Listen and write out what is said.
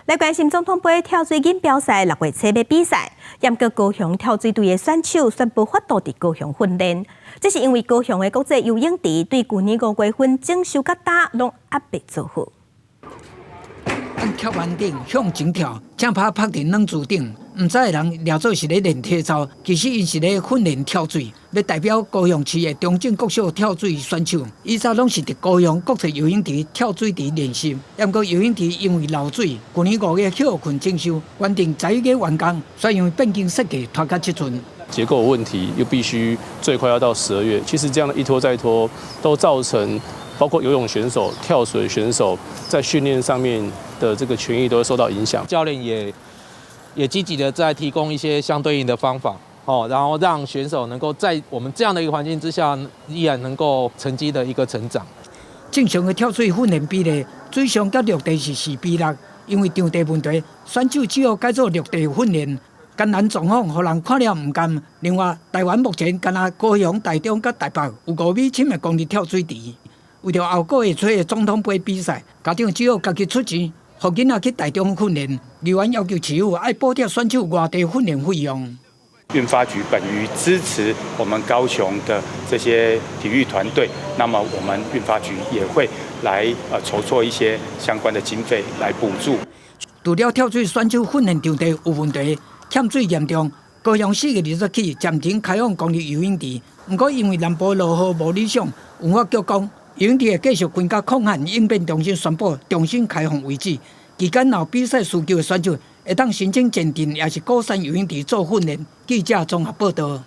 來關心總統杯跳水錦標賽6月初欲比賽，毋過高雄跳水隊的選手宣布無法度佇高雄訓練，這是因為高雄的國際游泳池對舊年5月份整修到今攏猶未做好。按跳板頂向前跳，正拍拍佇軟珠頂，毋知的人掠做是咧練體操，其實𪜶是咧訓練跳水，欲代表高雄市的中正國小跳水選手。以前攏是佇高雄國際游泳池跳水池練習，毋過游泳池因為漏水，舊年5月歇困整修，原定11月完工，煞因為變更設計拖到這陣。結構有問題，又必須最快要到12月。其實這樣的一拖再拖，都造成包括游泳選手、跳水選手在訓練上面的這個權益都會受到影響。教練也積極的在提供一些相對應的方法，哦，然後讓選手能夠在我們這樣的一個環境之下，依然能夠成績的一個成長。正常的跳水訓練比例，水上佮陸地是4比6，因為場地問題，選手只好改做陸地訓練。艱難狀況，予人看了毋甘。另外，台灣目前干焦高雄、台中佮台北有5米深的公立跳水池。為著後個月初的總統杯比賽，家長只好家己出錢，予囡仔去台中訓練。議員要求市府愛補貼選手外地訓練費用。運發局本於支持我們高雄的這些體育團隊，那麼我們運發局也會來籌措一些相關的經費來補助。除了跳水選手訓練場地有問題，欠水嚴重，高雄4月20起暫停開放公立游泳池。毋過因為南部落雨無理想，運發局講游泳池會繼續跟甲抗旱應變中心宣布重新開放為止。期間若有比賽需求的選手，會當申請前鎮抑是鼓山游泳池做訓練。記者綜合報道。